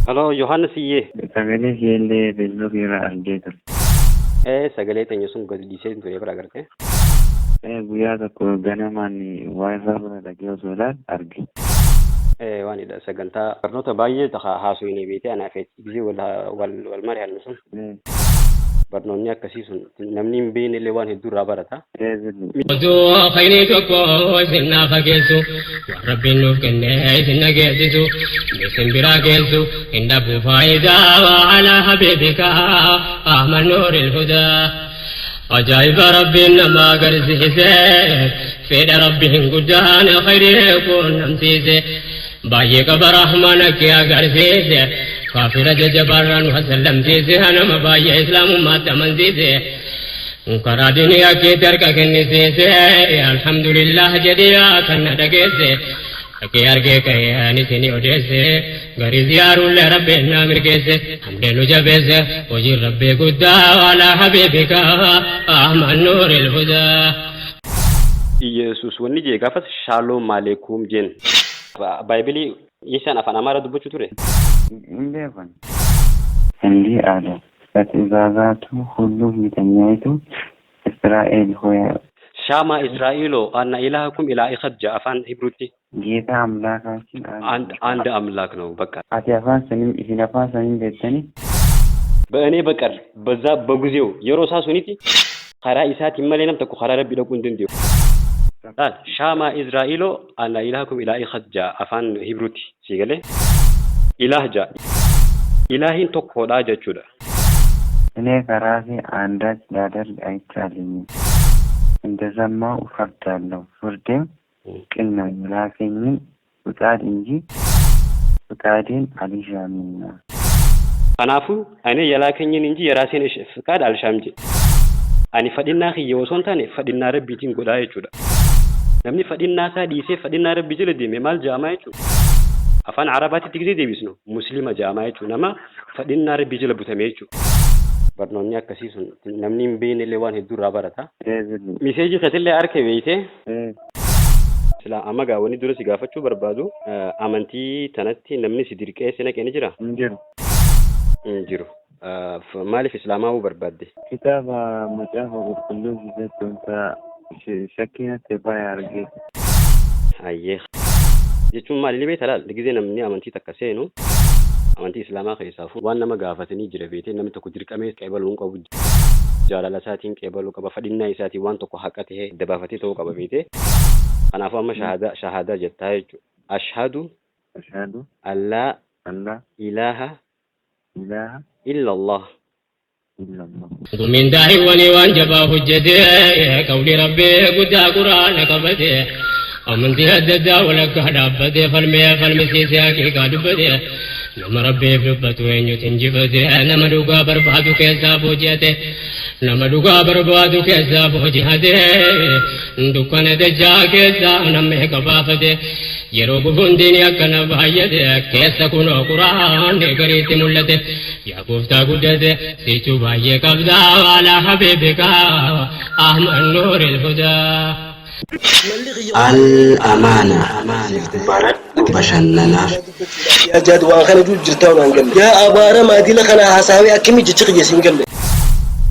Hello Yohaannisiyyee. Sagalee isheellee Feesbuukii irraa argee ture. Ee sagalee teenya sun gadi dhiisee ture bira agartee. Guyyaa tokko ganamaan WiFi bira dhaqee osoo ilaalu arge. Ee waanidha sagantaa barnoota baay'ee ta'a haasofnee beekee anaaf gisee wal wal wal mari'annu sun barnoonni akkasii sun namni hin beekne illee waan hedduu irraa barata. Osoo khayrii tokko isin naa fageessu, waan Rabbiin nuuf kenne isin dhageessisu, isin biraa geessu hin dhabu faayidaa alaa habiibika Ahmad Nuuril Hudaa. Ajaa'iba Rabbiin nama agarsiise, fedha Rabbiin guddaan khayrii quunnamsiise. Baay'ee qaba Rahmaan akka agarsiise, kaafira jajjabaarraa nu hasallamsiise, nama baay'ee islaamummaatti amansiise. Karaa duniyaa keetti harka kennisiise, alhamdulillah jedhee kan na dhageesse. Dhaqee argee ka'ee ani isinii odeesse, garii ziyaaruullee Rabbiin naa mirgeesse, hamdee nu jabeesse, hojiin Rabbii guddaa alaa habiibika Ahmad Nuuril Hudaa. Iyesuus wanni jee gaafas shaaloom aleekum jeen. Baaybilii Isaan afaan Amaaraa dubbachuu ture. Hin beekan. እንዲህ አለ፣ በትእዛዛቱ ሁሉ የተኛይቱ እስራኤል ሆይ Shaamaa Israa'iloo anna ilaahakum ilaa ikhad jaa afaan Hibruutti. ጌታ አምላካችን አንድ አንድ አምላክ ነው። በቃ Ati afaan saniin isin afaan saniin beektanii በእኔ በቀር በዛ በጊዜው yeroo isaa sunitti karaa isaatiin malee nam tokko karaa rabbii dhaquu hin danda'u. Laal shaamaa Israa'iloo anna ilaahakum ilaa ikhad jaa afaan Hibruutti sii galee ilaah jaa ilaahiin tokkodha jechuudha. እኔ ከራሴ አንዳች ላደርግ አይቻለኝም፣ እንደሰማሁ እፈርዳለሁ፣ ፍርዴም ቅን ነው፣ የላከኝን ፍቃድ እንጂ ፍቃዴን አልሻምና። Kanaafuu ani የላከኝን እንጂ የራሴን ፍቃድ አልሻም jedhe. Ani fadhinnaa kiyya osoo hin taane fadhinnaa rabbiitiin godhaa jechuudha. Namni fadhinnaa isaa dhiisee fadhinnaa rabbii jala deeme maal ja'amaa jechuudha? Afaan Arabaatitti gisee deebisnu muslima ja'amaa jechuudha. Nama fadhinnaa rabbii jala butame jechuudha. Barnoonni akkasii sun namni hin beekne illee waan hedduu irraa barata. Miseejii keetillee harka beeytee sila amma gaa wanni dura si gaafachuu barbaadu amantii tanatti namni si dirqee si naqe ni jira? Hin jiru. Hin jiru. Maaliif islaamaa'uu barbaadde? Kitaaba macaafa qulqulluu keessatti wanta shakkii natti baay'ee argee. Hayyee. Jechuun maali beektaa laal gisee namni amantii takka seenu amantii islaamaa keessaa waan nama gaafatanii jira beetee namni tokko dirqamee qeebaluu hin qabu. Jaalala isaatiin qeebaluu qaba fadhinnaa isaatiin waan tokko haqa ta'ee dabaafatee ta'uu qaba beetee. Kanaafuu amma shahaadaa shahaadaa jettaa jechuudha. Ashhadu Ashhadu allaa an laa ilaaha ilaaha illallah. illallah. Gumiin daa'iwwanii waan jabaa hojjete, qawli Rabbii guddaa quraana qabate, amantii adda addaa walakkaa dhaabbate, falmee falmisiisee haqiiqaa dubbate, nama Rabbiif dubbatu eenyutu injifate, nama dhugaa barbaadu keessaa booji'ate, nama dhugaa barbaadu keessaa booji'ate, dukkana dachaa keessaa namni qabaafate, yeroo gufuun diinii akkana baay'ate, keessa kunoo quraanni gariitti mul'ate, yaa gooftaa guddate, sichuu baay'ee qabdaa alaa habiibika Ahmad Nuuril Hudaa. Al-Amaana baradhu bashannanaaf. Yaa jaad waan kana jiru jirtaa waan galle. Yaa abaara maadila kana haasawee akkamii jecha kiyya siin galle.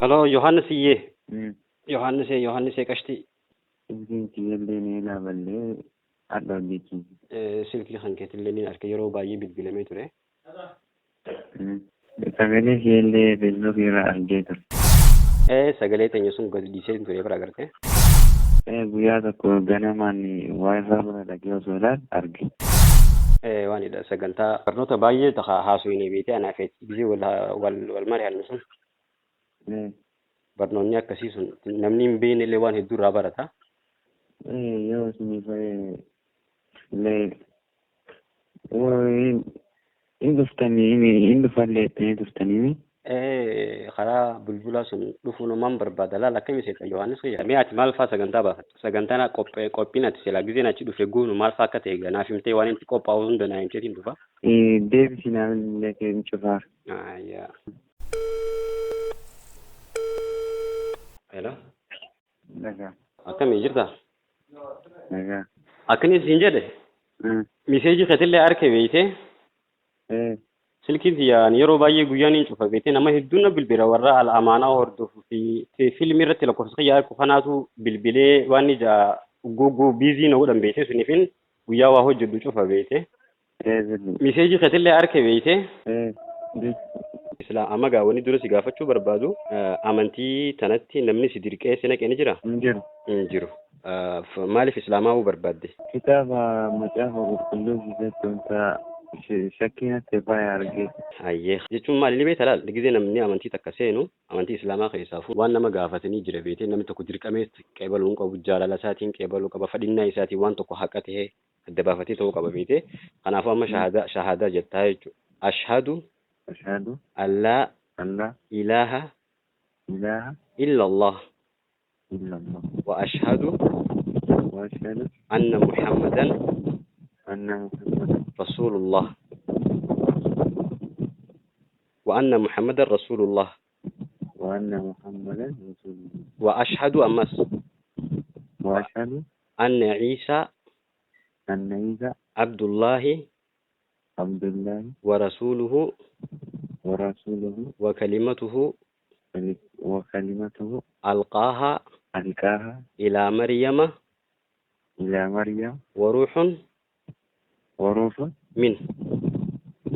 Hello Yohaannisiyyee. Yohaannisee Yohaannisee qashtii. Silkiin kiyyallee ni ilaaballee hadha hojjechiise. Silkii kan keetillee ni arge yeroo baay'ee bilbilamee ture. Sagalee isheellee Feesbuukii irraa argee ture. Ee sagalee teenya sun gadi dhiisee ture bira agartee. Guyyaa tokko ganamaan WiFi bira dhaqee osoo ilaalu arge. Ee waanidha sagantaa barnoota baay'ee ta'a haasofnee beetee anaaf gisee wal wal wal mari'annu sun barnoonni akkasii sun namni hin beekne illee waan hedduu irraa barata. Yoo isinii fa'ee illee hin dhuftanii hin dhufallee jettanii turtanii. Ee karaa bulbulaa sun dhufuu namaan barbaada laal akkamii seeta Yohaannis kiyya. Mee ati maal faa sagantaa baafatte? Sagantaan qophee qophiin ati silaa giseen achi dhufe goonu maal faa akka ta'e naaf himtee waan itti qophaa'u hunda naa himteetiin dhufa. Deebisi naaf illee kee cufaa. Ayyaa. Hello. Nagaa. Akkamii jirta? Nagaa. Akkamiin siin jedhe? Miseejii keetillee harka beeytee Silkiin tiyya ani yeroo baay'ee guyyaan hin cufa beektee, nama hedduun na bilbila, warra al amaanaa hordofuu fi fiilmii irratti lakkoofsa kiyya arku kanaatu bilbilee waan ija gugguu biizii na godhan beektee, suniifin guyyaa waa hojjedhu cufa beektee. Ee. Miseejii keetillee arke beektee. Ee. Isla amma gaa wanni dura si gaafachuu barbaadu, amantii tanatti namni si dirqee si naqe ni jira? Hin jiru. Hin jiru. Maaliif islaamaa'uu barbaadde? Kitaaba Macaafa Qulqulluu keessatti wanta shakkii natti baay'ee argee. Hayyee, jechuun maali ni beekta laal, gizee namni amantii takka seenu, amantii islaamaa keessaafuu, waan nama gaafatanii jira beetee. Namni tokko dirqamee qeebaluu hin qabu, jaalala isaatiin qeebaluu qaba, fadhinnaa isaatiin waan tokko haqa tahee adda baafatee ta'uu qaba beetee. Kanaafuu amma shahaadaa jettaa jechuudha. Ashhadu Ashhadu allaa an laa ilaaha ilaaha illa Allah illallah wa ashhadu wa ashhadu anna Muhammadan anna Muhammadan rasulullah, wa anna Muhammadan rasulullah. Wa anna Muhammadan rasulullah. Wa ashhadu ammas wa ashhadu anna Ciisaa anna Isa Abdullaahi Abdullahi wa rasuluhu wa rasuluhu wa kalimatuhu wa kalimatuhu alqaahaa alqaaha ilaa Maryama ila Maryam wa ruuxun wa ruuhun min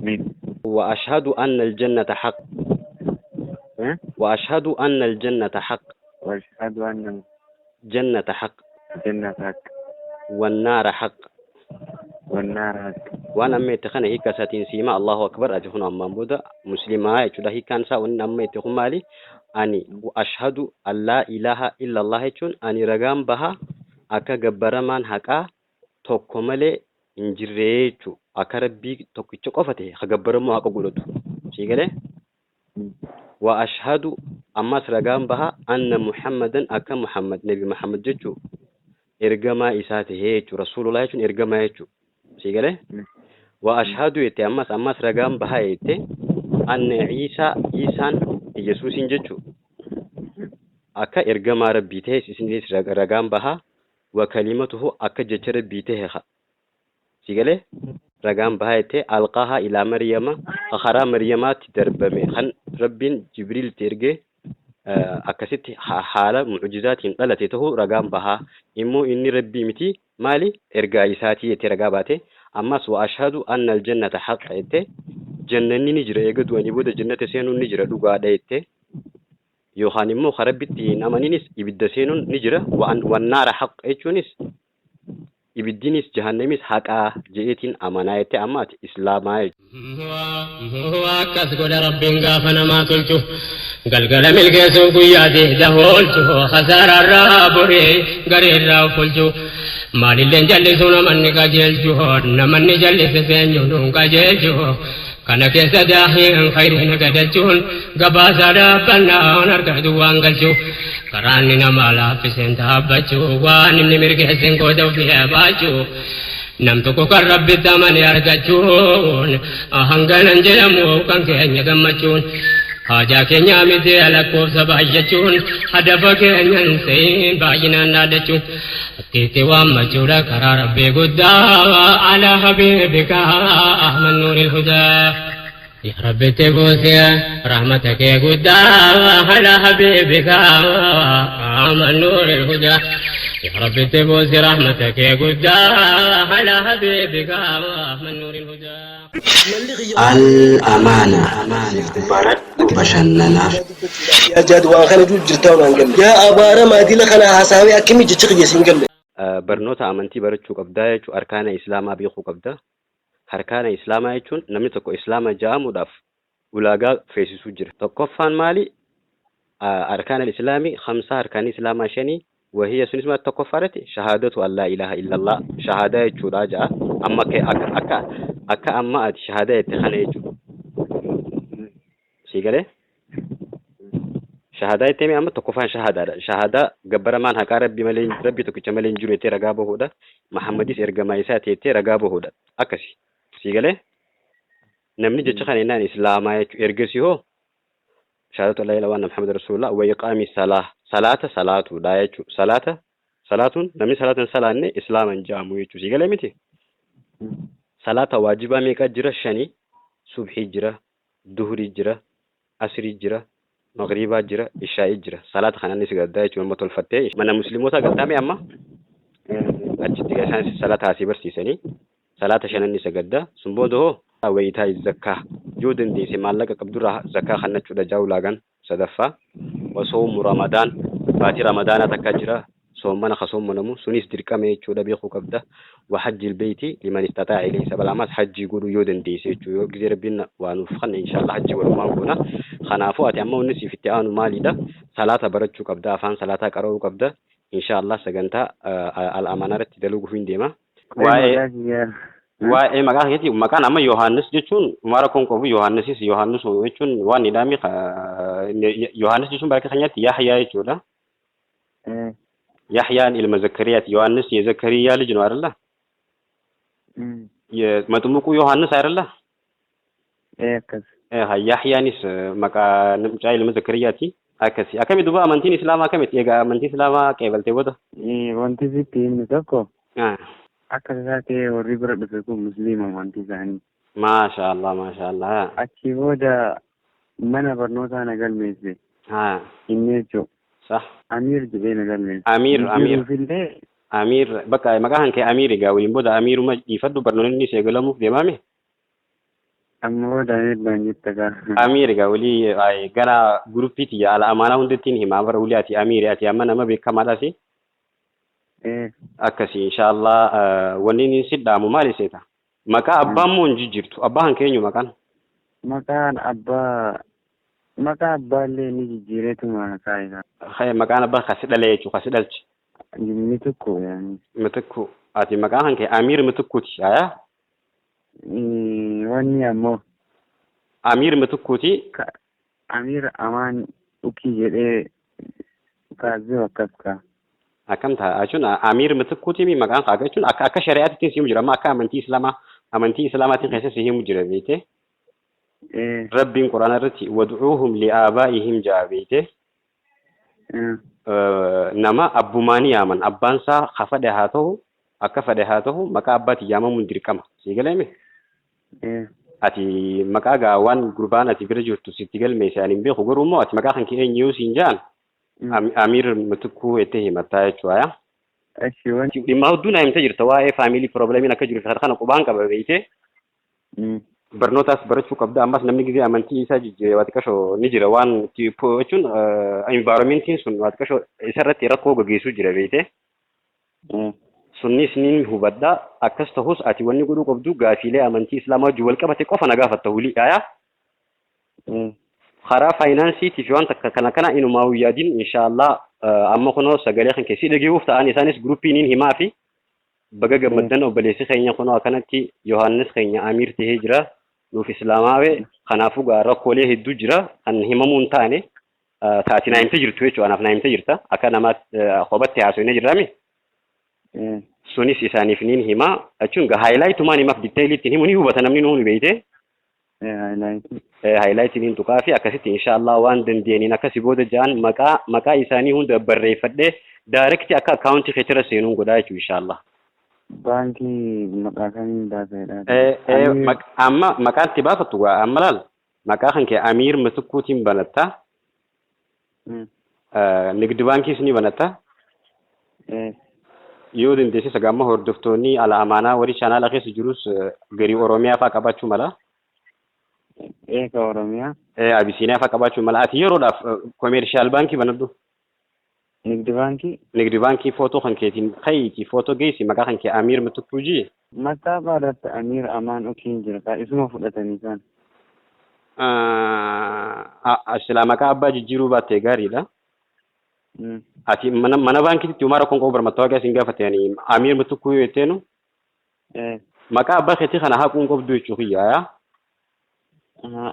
min. wa ashhadu anna aljannata haq. Eh? Wa ashhadu anna aljannata haq. Wa ashhadu anna jannata haq jannata haq wannaara haq. Wan naara haq. Waan amma itti kana hiika isaatiin siima. Allahu akbar, ati kun ammaan booda muslimaa jechuudha. Hiikaan isaa wanni amma itti kun maali? Ani ashhadu an laa ilaaha illallah jechuun ani ragaan baha akka gabbaramaan haqaa tokko malee hin jirree jechuu, akka rabbii tokkicha qofa ta'e ha gabbaramuu haqa godhatu sii galee. Wa ashhadu ammas ragaan baha anna Muhammadan, akka Muhammad, Nabi Muhammad jechuu, ergamaa isaa tahee jechuu. Rasuulullah jechuun ergamaa jechuu sii galee. Wa ashhadu jette ammas ragaan baha jette anna Ciisaa, Iisaan, Yesuusin jechuu, akka ergamaa rabbii ta'e isinis ragaan baha, wa kalimatuhu, akka jecha rabbii ta'e ha si galee ragaan baha jette, alqaahaa ilaa Maryama, karaa Maryamaatti darbame, kan rabbiin Jibriiltti ergee akkasitti haala mucjizaatiin dhalate ta'uu ragaan bahaa, immoo inni rabbii miti, maali, ergaa isaatii jettee ragaa baate. Ammas wa ashhadu anna aljannata haqa jette, jannanni ni jira, eega du'anii booda jannata seenuun ni jira, dhugaadha jette, yookaan immoo ka rabbitti hin amaninis ibidda seenuun ni jira. Wannaara haq jechuunis ibiddinis jahannamis haqaa je'eetiin amanaa jette. Amma ati islaamaa jechuudha. Akkas godha rabbiin gaafa namaa tolchu, galgala milkeessuuf guyyaa deeda oolchu, kasaaraarraa boree gareerraa of oolchu. Maalilleen jallisu namanni qajeelchu, namanni jallise seenyu nuun qajeelchu. Kana keessa daahiin khayriin gadachuun gabaasaa dhaabbannaan harka duwwaan galchu. Karaanni namaa laaffiseen dhaabbachuu, waan inni mirgeesseen qooda ofii baachuu. Nam tokko kan rabbitti amane argachuun hanganan jedhamu kan keenya gammachuun. Haajaa keenya miti lakkoofsa baay'achuun, hadafa keenyan se'in baay'inaan dhaadachuun. Akkiitti waammachuudha karaa rabbii guddaa ala habiibika Ahmad Nuuril Hudaa. يا رب تبوسي رحمتك يا قدا على حبيبك من نور الهدى. يا رب تبوسي رحمتك يا قدا على حبيبك من نور الهدى. Al-amaana, baradhu bashannanaaf. Yaa jaad, waan kana jiru jirtaa waan galle. Yaa abaaramaa, dila kana haasawee akkamii jecha kiyya siin galle. Barnoota amantii barachuu qabdaa jechuun arkaana islaamaa beekuu qabda. Arkaana islaamaa jechuun namni tokko islaama ja'amuudhaaf ulaagaa feesisuu jira. Tokkoffaan maali? Arkaana islaamii khamsaa, arkaanii islaamaa shanii, wahiyya sunis maal, tokkoffaa irratti shahaadatu an laa ilaaha illallah, shahaadaa jechuudha ja'a. Amma akka amma ati shahaadaa jette kana jechuudha. Sii galee? Shahaadaa jettee mee amma tokkoffaan shahaadaadha. Shahaadaa gabbaramaan haqaa rabbi malee, rabbi tokkicha malee hin jiru jettee ragaa bahuudha. Muhammadis ergamaa isaati jettee ragaa bahuudha. Akkasi. Sii galee? Namni jecha kana jennaan islaamaa jechuudha. Ergasii hoo shahaadatu laa ilaaha illallah Muhammad rasulullah wa iqaami salaah, salaata salaatuudha jechuudha. Salaata salaatuun namni salaata hin salaanne islaama hin jaamu jechuudha. Sii galee miti? Salaata waajibaa meeqa jira? Shani. Subhii jira, duhrii jira, asrii jira, maghriibaa jira, ishaa'ii jira. Salaata kana ni sagaddaa jechuun amma tolfattee mana musliimotaa galtaame amma achitti isaan salaata asii barsiisanii salaata shanan ni sagadda. Sun booda hoo wayitaa zakkaa yoo dandeesse maallaqa qabdurraa zakkaa kannachuudha jaa ulaagaan sadaffaa. Wasoomu Ramadaan, baatii Ramadaanaa takka jira, soommana ka soommanamu sunis dirqama jechuudha, beekuu qabda. Wa hajjil beeyti liman istaxaa'a ilayhi sabila, ammas hajjii godhuu yoo dandeesse jechuudha, yoo gisee rabbiin waa nuuf kanne inshallah hajjii walumaan goona. Kanaafuu ati amma wanni siif itti aanu maalidha? Salaata barachuu qabda, afaan salaataa qara'uu qabda. Inshallah sagantaa al amaanaa irratti dalaguuf hin deema. Waa'ee Maqaa kiyyaa. Waa'ee maqaa keetii, maqaan amma Yohaannis jechuun maara kun qabu. Yohaannisis Yohaannis jechuun waan nidhaami. Yohaannis jechuun bakka keenyatti Yahyaa jechuudha. Yahyaan ilma Zakariyaati. Yohaannis የዘከሪያ ልጅ ነው አይደለ? የመጥምቁ ዮሐንስ አይደለ? Akkas. Yahyaanis maqaa mucaa ilma Zakariyaati. Akkasi. Akkami duuba amantiin Islaamaa akkamitti? Egaa amantii Islaamaa qeebaltee booda? Wanti sitti himni tokko, akka isaa ta'e warri bira dhufe kun musliima amantii isaanii. Maasha Allah, maasha Allah. Achi booda mana barnootaa na galmeesse. Inni jechuun Amiir jedhee na galmeesse. Amiir, Amiir. Jijjiiruufillee Amiir bakka maqaa kan kee Amiir, egaa waliin booda Amiiruma dhiifadhu, barnoonni eegalamuuf deemame. Amma booda Amiir naan jetta kaa. Amiir egaa walii gara guruppii tiyya ala amaanaa hundattiin himaa bara walii ati Amiir, ati amma nama beekamaadhaasi. Akkasi inshallah. Wanni inni si dhaamu maali seeta? Maqaa abbaa immoo hin jijjiirtu. Abbaa kan keenyu maqaan? Maqaan abbaa, maqaa abbaallee ni jijjiireetuma maqaa isaa. Maqaan abbaa kasi dhalee jechuudha, kasi dhalche. Inni tokko yaani. Mitikku. Ati maqaan kan kee Amiir Mitikkuuti. Aya? Wanni ammoo Amiir Mitikkuuti. Amiir Amaan Ukii jedhee kaasee akkas kaa. Akkam ta'a jechuun Amiir Mitikkuuti maqaan kaa jechuun akka shari'aatti si himu jira, amma akka amantii Islaamaatiin keessa si himu jira, beekte. Rabbiin Quraana irratti "wad'uuhum li'aabaa'ihim" jaa, beekte. Nama abbumaanii yaaman, abbaan isaa ka fedhe haa ta'u, akka fedhe haa ta'u, maqaa abbaatiin yaamamuun dirqama. Sii galeeme? Ati maqaa gaa waan gurbaan ati bira jirtu sitti galmeesse ani hin beeku, garuu immoo ati maqaa kan kee eenyu siin jaan Amiir Mitikkuu jettee himattaa jechuudha. Achi wanti. Dhimma hedduu naa himtee jirta, waa'ee family problemiin akka jiru kana qubaan qaba, beeyte. Barnootaas barachuu qabda. Ammas namni gizee amantii isaa jijjiire waa xiqqashoo ni jira, waan jechuun environmentiin sun waa xiqqashoo isarratti rakkoo gaggeessuu jira, beeyte. Sunnis niin hubadha. Akkas ta'us ati wanni godhuu qabdu gaafiilee amantii Islaamaa wajjin wal qabate qofa na gaafatta hulii aayaa. Karaa faayinaansiitiif waan takka kana kana inumaa yaadin inshallah. Amma kunoo sagalee kan keessi dhageewuuf ta'an isaanis guruppii niin himaa fi baga gammaddan, obboleessi keenya kunoo akkanatti Yohaannis keenya Amiir tahee jira, nuuf Islaamaawee. Kanaafuu gaa rakkoolee hedduu jira kan himamuu hin taane taati naa himte jirtu jechuudha. Anaaf naa himte jirta, akka nama kophatti haasofnee jirraami. Sunis isaaniif niin himaa jechuun gaa highlightumaan himaaf, detailii ittiin himu ni hubata namni nuuni, beeyte. Highlightiin hin tuqaa fi akkasitti inshallah waan dandeeniin akkasi booda ja'an maqaa isaanii hunda barreeffadhee direct akka akkaawuntii keetirra seenuun godhaa jechuudha inshallah. Baankii maqaa kamiin baaseedha? Amma maqaa itti baafattu gaa amma laal, maqaa kan kee Amiir Mitikkuutiin banatta. Nigdi baankiis ni banatta. Yoo dandeesse saga amma hordoftoonni ala amaanaa warri chaanaala keessa jirus garii Oromiyaa fa'aa qabaachuu mala. Eeka, Oromiyaa. Abisiiniyaa fa'aa qabaachuu mala. Ati yeroodhaaf commercial baankii banadhu. Nigdi baankii. Nigdi baankii footoo kan keetiin kayiitii footoo geessi, maqaa kan kee Amiir Mitikkuu jii. Mataa baadhaatti Amiir Amaan Ukiin jira. Kaa isuma fudhatanii isaan. Silaa maqaa abbaa jijjiiruu baattee gaariidha. Ati mana baankiitti uumaa rakkoon qabu barmattawaa siin gaafate ani Amiir Mitikkuu yoo jetteenu maqaa abbaa keetii kana haquu hin qabdu jechuu kiyyaa.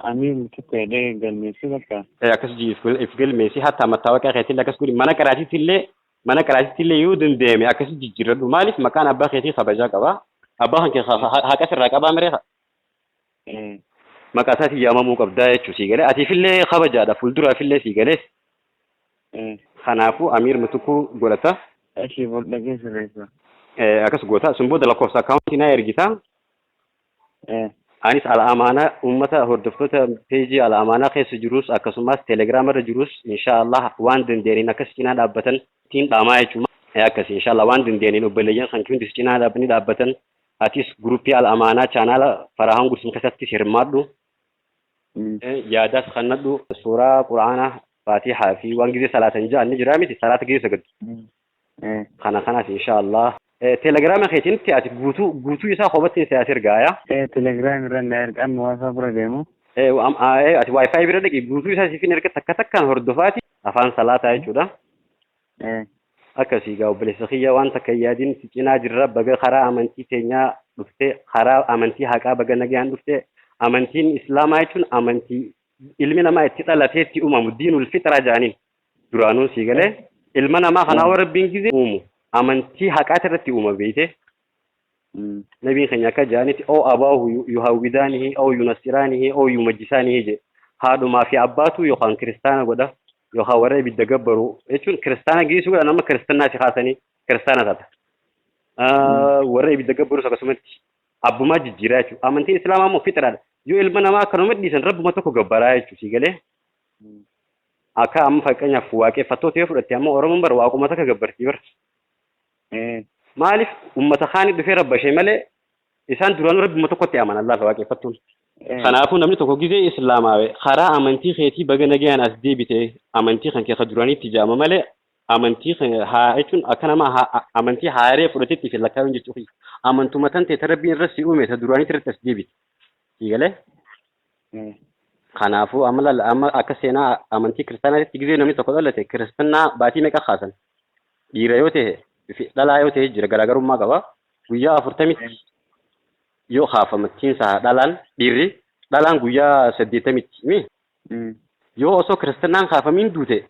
Amiir Mitikkuu jedhee galmeessuu bakka. Akkas if galmeessi, hatta mattaawaqaa keetillee akkas godhi, mana qaraatiitti illee yoo danda'ame akkasi jijjiirradhu. Maaliif? Maqaan abbaa keetii kabajaa qaba. Abbaa kan kee haqa sirraa qabaa miree maqaa isaatiin yaamamuu qabdaa jechuu, sii galee? Atiifillee kabajaadha, fuulduraafillee, sii galee? Kanaafuu Amiir Mitikkuu godhata. Ashii bor dhaqee sirreessa. Akkas goota. Sun booda lakkoofsa akkaawuntii naa ergita. Anis Al-Amaanaa uummata hordoftoota peejii Al-Amaanaa keessa jirus akkasumas Telegiraama irra jirus inshaallah waan dandeenyeen akkas cinaa dhaabbatan ittiin dhaamaa jechuudha. Akkasii inshaallah waan dandeenyeen obboleeyyan kan hundis cinaa dhaabbanii dhaabbatan atis guruppii Al-Amaanaa chaanaala Farahaan Gursum keessattis hirmaadhu. Yaadaas kannadhu suuraa Qur'aanaa Faatihaa fi waan gizee salaatan ja'an ni jira miti salaata gizee sagaddu. Kana kanas inshaallah Telegiraama keetiinitti ati guutuu guutuu isaa kophatti si as ergaaya. Telegiraam irra na erga amma WiFi bira deemu. Ati WiFi bira dhaqi guutuu isaa siifin erga takka takkaan hordofaati afaan salaataa jechuudha. Akkasii gaa obboleessa kiyya waan takka hin yaadin si cinaa jirra baga karaa amantii teenyaa dhufte karaa amantii haqaa baga nagayaan dhufte amantiin islaamaa jechuun amantii ilmi namaa itti dhalatee itti uumamu diinul fixraa jaaniin duraanuu sii galee ilma namaa kanaa warra rabbiin gizee uumu amantii haqaati irratti uuma beeyte nabiin keenya akka jaanitti oo abaahu yuhawwidaanihi oo yunassiraanihi oo yumajjisaanihi jedhe haadhumaa fi abbaatu yookaan kiristaana godha yookaan warra ibidda gabbaru jechuun kiristaana geessuu godha nama kiristannaa si kaasanii kiristaana taata warra ibidda gabbarus akkasumatti abbumaa jijjiiraa jechuudha amantiin islaamaa immoo fixraadha yoo ilma namaa akkanuma dhiisan rabbuma tokko gabbaraa jechuudha sii galee akka amma fakkeenyaaf waaqeffattoota yoo fudhatte amma Oromoon bara waaquma takka gabbartii bara. Maaliif ummata kaanii dhufee rabbashee malee isaan duraanuu rabbuma tokkotti amanan lafa waaqeffattuun. Kanaafuu namni tokko gizee islaamaawe karaa amantii keetii baga nagayaan as deebite amantii kan kee ka duraaniitti jaama malee amantii haa jechuun akka nama amantii haaree fudhatetti fi lakkaa'uun jechuudha. Amantuma tan ta'e ta rabbiin irra si uume ta duraaniitti irratti as deebite. Sii galee? Kanaafuu amma laal amma akka seenaa amantii kiristaanaatti gizee namni tokko dhalate kiristinnaa baatii meeqa kaasan? Dhiira yoo ta'e fi dhalaa yoo ta'e jira garaagarummaa qaba. Guyyaa 40tti yoo kaafamattiinsa dhalaan dhiirri dhalaan guyyaa 80tti mi? Yoo osoo kiristinnaan kaafamiin duute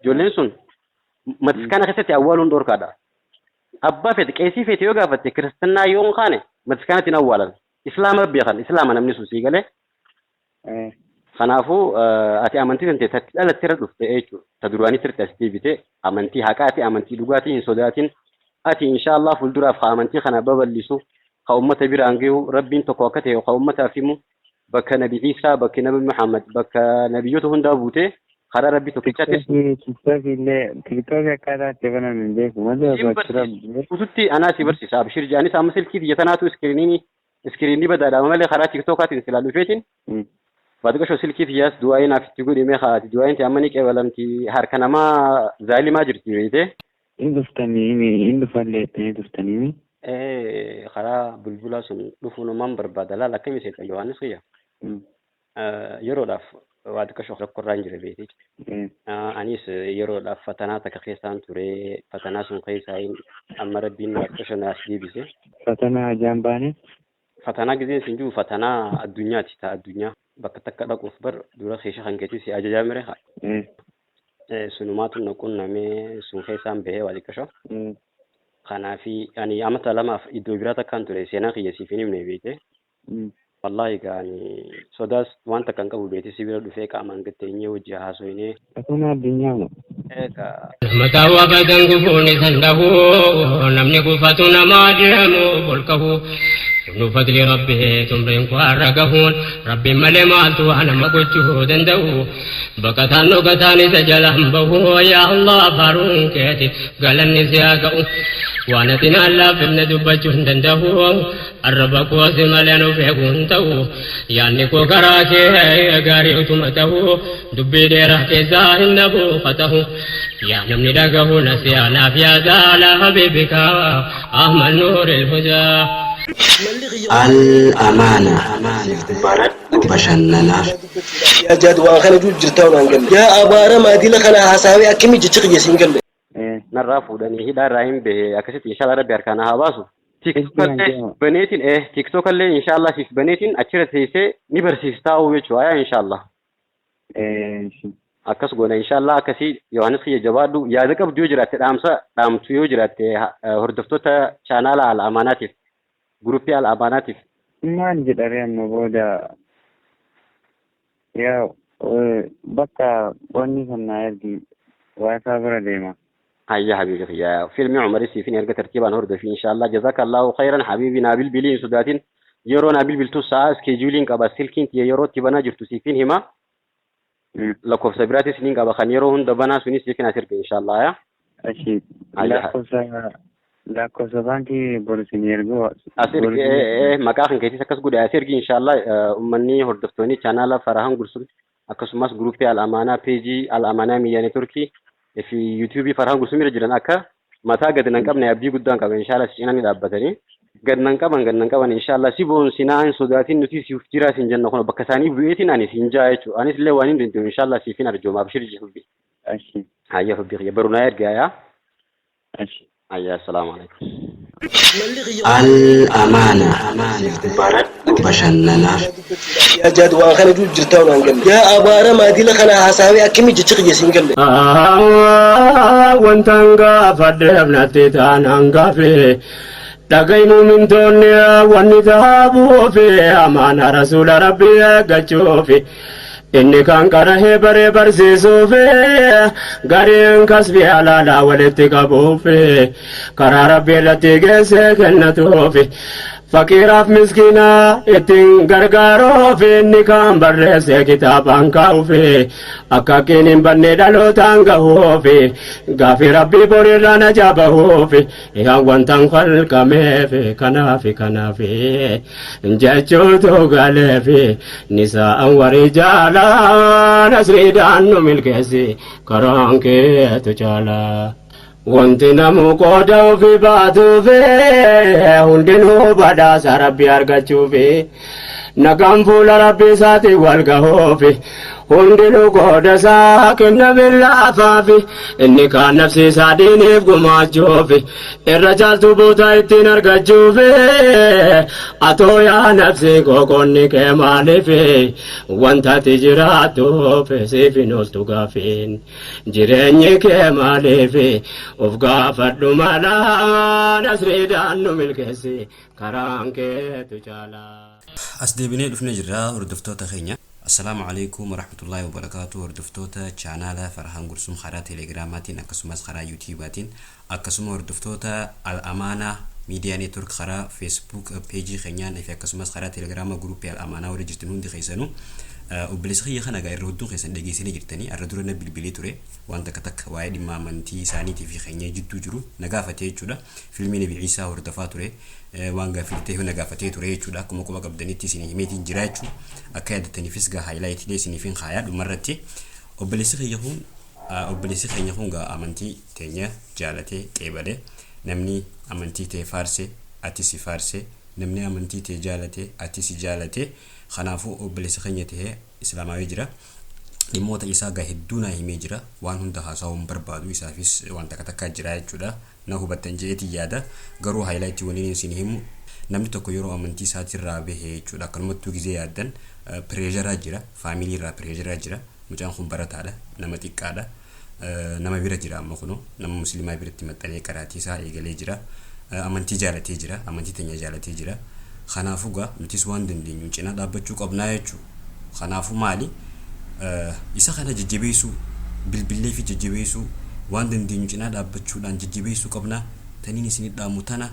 ijoolleen sun matiskaana keessatti awwaaluun dhorkaadha. Abbaa feete qeesii feete yoo gaafatte kiristinnaa yoo hin kaane matiskaanatti hin awwaalan. Islaama beekan islaama namni sun sii galee. Kanaafuu ati amantii tante tatti dhalatte irra dhufte jechuudha. Ta duraanii sirriitti as deebite amantii haqaati amantii dhugaatii hin sodaatin. Ati inshaallah fuulduraaf ka amantii kana babal'isu ka ummata biraan gahu rabbiin tokko akka ta'e ka ummataaf himu bakka nabi Iisaa bakka nabi Muhammad bakka nabiyyoota hundaa buute karaa rabbii tokkichaattis TikTokii illee TikTokii akkaataa itti banan hin beeku malee Siin osoo achirra barsiisa. Guututti anaa si barsiisa. Abshir jedhanis amma silkii tiyya tanaatu iskiriiniin iskiriinni badaadha malee karaa tiktokaatiin silaa dhufeetiin baadqashoo silkii tiyyaas du'aa'ii naaf itti godhi mee haati du'aa'iin tiyya amma ni qeebalamti harka namaa zaalimaa jirti beeyte. Hin dhuftanii hin dhufallee jettanii turtanii. Ee karaa bulbulaa sun dhufuu namaan barbaada laal akkamii seeta Yohaannis kiyya. Yeroodhaaf waa xiqqasho rakkoorraa hin jira beekte. Anis yeroodhaaf fatanaa takka keessaan ture fatanaa sun keessaa amma rabbiin waa xiqqasho naas deebise. Fatanaa ajaan baane. Fatanaa gizeen sin jiru fatanaa addunyaati ta addunyaa bakka takka dhaquuf bar dura keesha kan keetii si ajajaa mire haa. Sunumaatu na qunnamee sun keessaan bahee waa xiqqasho. Kanaafi ani amata lamaaf iddoo biraa takkaan ture seenaa kiyya siif hin himne beekte. Wallaahi egaa ani sodaas waan takka hin qabu beekte si bira dhufee qaamaan gad teenyee wajji haasoynee. Fatanaa addunyaa moo? Egaa. Mataa wabadan gufuun isan dhahu namni gufatu namaa deemu ol kahu kunu fadli rabbi tumriin koo har'a gahuun rabbiin malee maaltu waa nama gochuu danda'u baqataan dhokataan isa jalaan bahu yaa Allah faaruun keeti galanni si haa ga'u waan ati naan laaffifne dubbachuu hin danda'u Arraba koo si malee nu beeku hin ta'u yaadni koo karaa kee gaarii utuma ta'u dubbii dheeraa keessaa hin dhabu ta'u yaa namni dhagahu nasiyaa naaf yaada alaa habiibika Ahmad Nuuril Hudaa. Al Amaana baradhu bashannanaaf. Yaa jaad waan kana jiru jirtaa waan galle. Yaa abaaramaa dila kana hasaawee akkamii jecha kiyya siin galle. Narraa fuudhanii hidhaa irraa hin bahe akkasitti inshallah rabbi harkaa na haa baasu. TikTok illee baneetiin TikTok illee inshallah siif baneetiin achirra teessee ni barsiistaa jechuudha yaa inshallah. Akkas goona inshallah akkasii Yohaannis kiyya jabaadhu yaada qabdu yoo jiraatte dhaamsa dhaamtu yoo jiraatte hordoftoota chaanaala Al Amaanaatiif guruppii Al Amaanaatiif. Maal jedha ree amma booda Yaa bakka wanni san naa ergi wifi bira deema. Hayya habiibi kiyya filmi Umari siifin erga tartiibaan hordofi inshallah jazakallahu khayran habiibi naa bilbilii hin sodaatin Yeroo naa bilbiltu sa'a iskeejuuliin qaba. Silkiin tiyya yeroo itti banaa jirtu siifin hima. Lakkoofsa biraatis niin qaba kan yeroo hunda banaa sunis siifin as erga inshaallah yaa. Ashi Ayya. Lakkoofsa baankii boru isin erguu. As ergi, maqaa kan keetis akkas godhe as ergi inshaallah. Uummanni hordoftoonni chaanaala Farahan Gursum akkasumas guruupii Al-Amaanaa, peejii Al-Amaanaa miidiyaa neetworkii fi yuutuubii Farahan Gursum irra jiran akka mataa gad nan qabne abdii guddaan qaba inshaallah. Si cinaa ni dhaabbatanii gad nan qaban, gad nan qaban inshaallah. Si boonsinaa, hin sodaatin, nuti siif jiraa sin jenna. Kun bakka isaanii bu'eetiin ani siin jaa jechuudha. Anis illee waan hin danda'u inshaallah siifin arjooma. Abshir hubbi. Ashi. Hayya hubbi kiyya, baruu naa ergaa yaa. Ashi. Hayya, assalaamu alaikum. Al-Amaana, baradhu bashannanaaf. Yaa jaad, waan kana jiru jirtaa waan galle. Yaa abaaramaa, dila kana haasawee akkamii jecha kiyya siin galle. Wantan gaafadheef natti taanaan gaafe dhaga'i, muumintoonni wanni taabuufi amaana rasuula rabbii eeggachuufi inni kan qarahee baree barsiisuufi gariin kasbii halaalaa walitti qabuufi karaa rabbii irratti geessee kennatuufi faqiiraaf miskiina ittiin gargaaruufi inni kan barreesse kitaabaan kaa'uufi akka akkiin hin banne dhalootaan gahuufi gaafii rabbii borirraa najaa bahuufi yaa wantan kalqameefi kanaafi jechuutu galeefi nisaa'an warii jaalaa nasriidhaan nu milkeessi, karaan keetu caalaa. Wanti namu qooda ofii baatuufi hundinuu badhaasa rabbii argachuufi nagaan fuula rabbii isaatiin wal gahuufi hundinuu qooda isaa kenname laafaafi inni kaan nafsi isaa diiniif gumaachuufi irra caaltu buuta ittiin argachuufi. Atoo yaa nafsi qoqonni kee maaliifi wanta ati jiraattuuf siif hin ooltu gaafiin jireenyi kee maaliifi of gaafadhu malaa nasriidhaan nu milkeessi, karaan keetu caalaa. As deebinee dhufnee jirra, hordoftoota keenya. Assalaamu alaikum warahmatullaahi wabarakaatu. Hordoftoota chaanaala Farhaan Gursum karaa teelegiraamaatiin akkasumas karaa yuutuubaatiin, akkasuma hordoftoota Al-Amaanaa miidiyaa network karaa Facebook peejii keenyaan fi akkasumas karaa teelegiraamaa guruupii Al-Amaanaa warra jirtan hundi keessanuu, obboleessa kiyya kana egaa irra hedduun keessan dhageessanii jirtanii. Arra dura na bilbilee ture, waan takka takka waa'ee dhimma amantii isaaniitii fi keenya jidduu jiru na gaafate jechuudha. Fiilmii Nabi Iisaa hordofaa ture, waan gaaffii ta'e na gaafatee ture jechuudha. Akkuma quba qabdanitti isinii himeetiin jira jechuudha. Akka yaadataniifis gaa haayilaayitiilee isiniif hin kaayaa dhumarratti. Obboleessi kiyya kun, obboleessi keenya kun gaa amantii teenya jaalatee qeebalee. Namni amantii tee faarse ati si faarse, namni amantii tee jaalate ati si jaalate. Kanaafuu obboleessa keenya tahee islaamaawee jira. Dhimmoota isaa gaa hedduu naa himee jira. Waan hunda haasawuu hin barbaadu, isaafis waan takka takkaa jira jechuudha. Na hubattan je'eetiin yaada. Garuu haayilaayitii waniin isin himu, namni tokko yeroo amantii isaatirraa bahe jechuudha, akkanumattuu gizee yaaddan pireesharaa jira, faamilii irraa pireesharaa jira. Mucaan kun barataadha, nama xiqqaadha, nama bira jira. Amma kunoo nama musliimaa biratti maxxanee qaraatii isaa eegalee jira. Amantii jaalatee jira, amantii teenya jaalatee jira. Kanaafuu gaa nutis waan dandeenyu cinaa dhaabbachuu qabnaa jechuudha. Kanaafuu maali, isa kana jajjabeessuu, bilbillee fi jajjabeessuu, waan dandeenyu cinaa dhaabbachuudhaan jajjabeessuu qabnaa. Taniin isin dhaamu tana,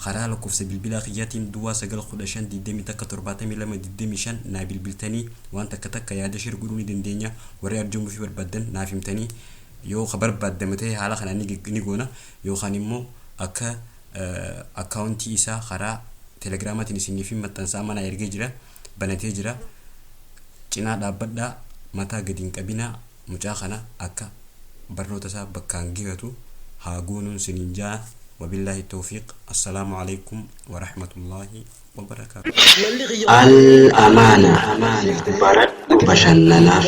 karaa lakkoofsa bilbilaa kiyyaatiin 0915 21 72 25 naa bilbiltanii waan takka takka yaada share godhuu ni dandeenya. Warri arjoomuu fi barbaaddan naaf himtanii, yoo ka barbaaddame ta'e haala kanaan ni goona, yookaan immoo akka akkaawuntii isaa karaa telegiraamaatiin isiniif maxxansaa. Mana ergee jira, banatee jira. Cinaa dhaabbadhaa, mataa gadi hin qabinaa. Mucaa kana akka barnoota isaa bakkaan gihatu haa goonuun siniin jaa. Wabillaahi tawfiiq. Assalaamu alaikum warahmatullaahi wabarakaatu. Al-Amaana, baradhu bashannanaaf.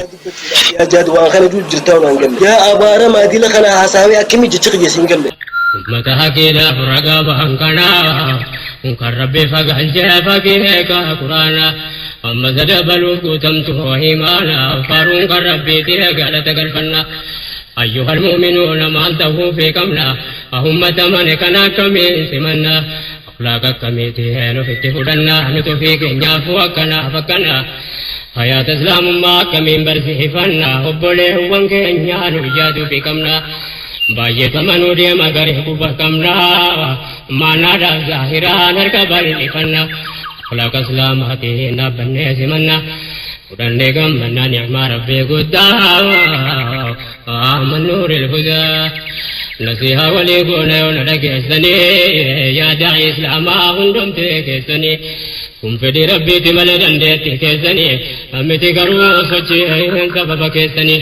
Yaa jaad, waan kana jiru jirtaa waan galle. Yaa abaaramaa, dila kana haasawee akkamii jecha kiyya siin galle. Ummata haqiidhaaf ragaa bahan kanaa kan rabbi fagalchee fakkii quraana amma sadabaluuf guutamtu himaana faaruun kan rabbiiti galata galfanna. أيها المؤمنون maal ta'uu fi qabna? Ummata mana kana akkamiin simanna? Akhlaaq akkamiiti nufitti fudhanna? Nutu fi keenyaaf akkanaaf akkana hayaata islaamummaa akkamiin barsiifanna? Obboleewwan keenyaa nu yaaduu fi qabna. Baay'eetamanuu deema garee guba qabna, maanaadhaaf zaahiraan harka bal'ifanna. Akhlaaqa Islaamaatiin dhaabbannee simanna. Fudhannee gammannaa ni'maa Rabbii guddaa. Ahmad Nuuril Hudaa. Nasihaa walii goona yoo na dhageessanii yaada Islaamaa hundumtee keessanii. Kun fedhii Rabbiiti malee dandeettii keessanii miti garuu sochii sababa keessanii.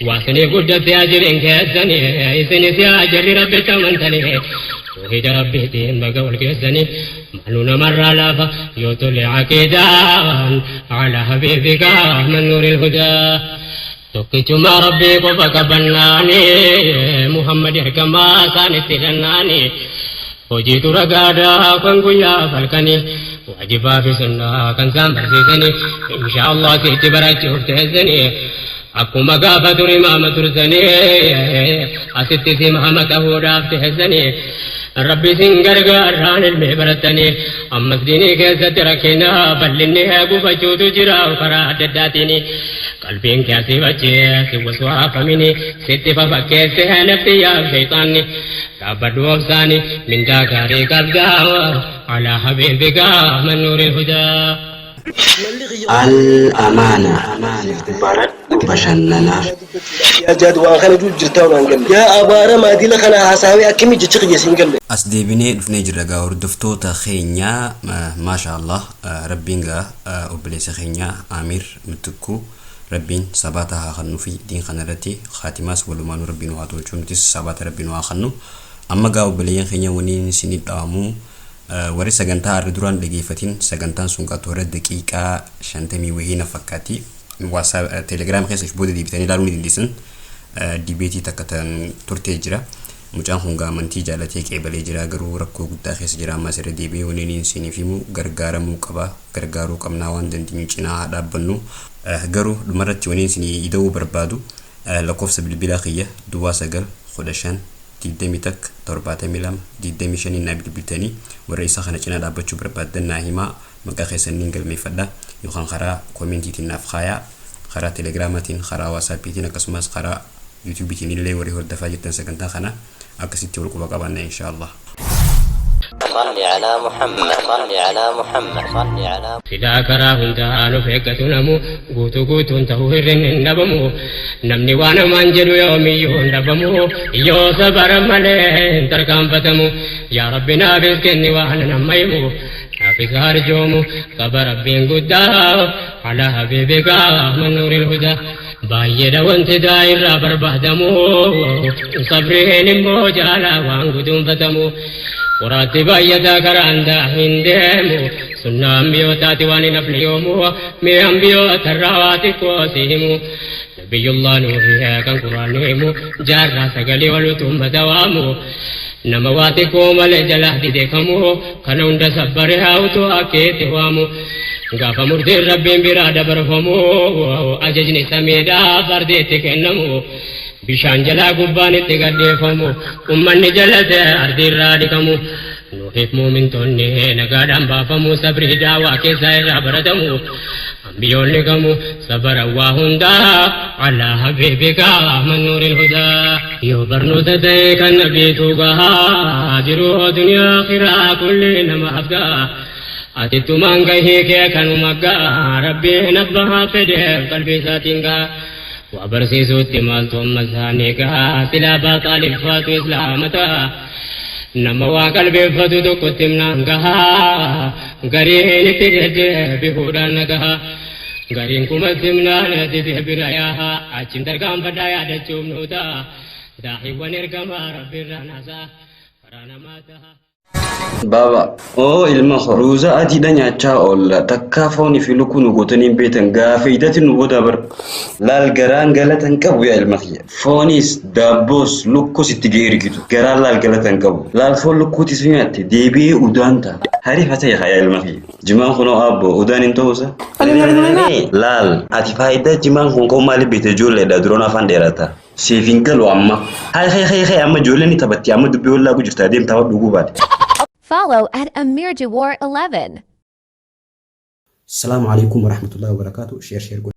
Waa isiniif guddatte ajiriin keessanii isinis yaa jarri Rabbitti amantanii. Tawhiida Rabbiitiin baga wal geessanii maaluu namarraa laafa yoo tole aqiidaan ala habiibika man nuuril hudaa. Tokkichummaa Rabbii qofa qabannaani Muhammad ergamaa isaanitti hidhannaani hojiitu ragaadha kan guyyaa halkanii waajibaa fi sunnaa kan isaan barsiisanii insha Allah sitti barachuuf teessanii akkuma gaafa dur imaama tursanii asittis imaama ta'uudhaaf teessanii Rabbi isin gargaarraan ilmee barattanii ammas diinii keessatti rakkina bal'inni gufachuutu jira karaa adda addaatiin qalbiin kee asii achi si waswaafamini sitti fafakkeesse nafsiyyaaf shayxaanni dhaabbadhu obsaani mindaa gaarii qabdaa alaa habiibika man nuuril hudaa. Al Amaana Baradhu bashannanaaf. Yaa jaad waan kana jiru jirtaa waan galle. Yaa abaaramaa dila kana haasawee akkami jechi kiyya siin galle. As deebinee dhufnee jirra gaa hordoftoota keenya maasha Allah rabbiin gaa obboleessa keenya Amir Mittikkuu rabbiin sabaata haa kennuufi diin kana irratti khaatimaas walumaanuu rabbiin nu haa tolchu nutis sabaata rabbiin nu haa kennu amma gaa obboleeyyan keenya waniin isinii dhaamu Warri sagantaa arra duraan dhageeffatin sagantaan sun gaa toora daqiiqaa shantamii wahii na fakkaati. WhatsApp Telegram keessa if booda deebitanii ilaaluu ni dandeessan. Dibeetii takka tan turtee jira. Mucaan kun gaa amantii jaalatee qeebalee jira garuu rakkoo guddaa keessa jira ammas irra deebi'ee wanni inni isiniif himu gargaaramuu qaba gargaaruu qabnaa waan dandeenyu cinaa haa dhaabbannu. Garuu dhumarratti wanni isinii ida'uu barbaadu lakkoofsa bilbilaa kiyya duwwaa 9 15 21 72 25n naa bilbiltanii warra isa kana cinaa dhaabbachuu barbaaddan naa himaa maqaa keessan niin galmeeffadha yookaan karaa koomentiitiin naaf kaayaa karaa telegiraamaatiin karaa waasaappiitiin akkasumas karaa yuutuubiitiin illee warri hordafaa jirtan sagantaa kana akkasitti wal quba qabaanna inshaa Allah. صل على محمد صل على محمد صل على Silaa karaa hundaan of eeggatu namu guutuu guutuun ta'uu hir'inni hin dhabamu. Namni waan hamaan jedhu yoomiyyuu hin dhabamu. Yoo sabara malee hin tarkaanfatamu. Yaa Rabbi naafis kenni waan nama himu. Naafis harjoomu qaba Rabbiin guddaa. Alaa habiibika man nuuril hudaa. Baay'eedha wanti daa'irraa barbaadamu. Sabriin immoo jaalaa waan guduunfatamu. Qoraatti baay'ataa karaan daa hin deemu. Sunnaa ambiyootaati waan hin hafne yoomu. Mee ambiyootarraa waa xiqqoo si himu. Nabiyyullah Nuuhi kan Qur'aanni himu. Jaarraa sagalee ol utuu ummata waamu. Nama waa xiqqoo malee jalaa dide kamu. Kana hunda sabbare haa utuu akkeetti waamu. Gaafa murtiin Rabbiin biraa dabarfamu. Ajajni samiidhaaf ardiitti kennamu. Bishaan jalaa gubbaan itti gadhiifamu, ummanni jalate ardiirraa dhiqamu. Nuuhiif muumintoonni nagaadhaan baafamu, sabrii daawaa keessaa irraa baratamu. Ambiyoonni gamu sabara waa hundaa alaa habiibika man nuuril hudaa. Yoo barnoota ta'e kan nabiitu gahaa jiruu duniyaa akhiraa kulli namaaf gahaa. Atittumaan gahii kee kanuma gahaa rabbiin abbaa fedheef qalbii isaatiin gahaa. Waa barsiisuutti maaltu amma isaanii gaha silaa abbaa Xaalib faatu islaama ta'a. Nama waa qalbeeffatu tokkotti himnaan gaha gariin itti deddeebi'uudhaan na gaha. Gariin kumatti himnaan didee bira yaaha achiin tarkaanfadhaa yaadachuuf nuu ta'a. Daa'iiwwan ergamaa rabbiirraa naasaa karaa namaa ta'a. Baaba, Oo ilma koo, ruuza adiidha nyaachaa oolla, takkaa foonii fi lukkuu nu gootanii hin beektan, gaafa iidati nu boodaa bar. Laal garaan galata hin qabu yaa ilma kiyya. Fooniis, daabboos, lukkuus itti ga'ee ergitu. Garaan laal galata hin qabu. Laal foon lukkuutis yoo nyaatte deebi'ee udaan ta'a. Hariifa ta'e haa yaa ilma kiyya. Jimaan kunoo aabboo udaan hin ta'uusa? Laal ati faayidaa jimaan kun qabu maaliif beekte ijoolleedha duroon afaan dheerata. Siif hin galu amma. Hay hay hay hay amma ijoolleen ni taphatti amma dubbii wallaagu jirta adeem taphadhu dhuguu baate. Follow at Amir Jawar 11. Salaamu alaikum warahmatullahi wabarakatuh. Share share godha.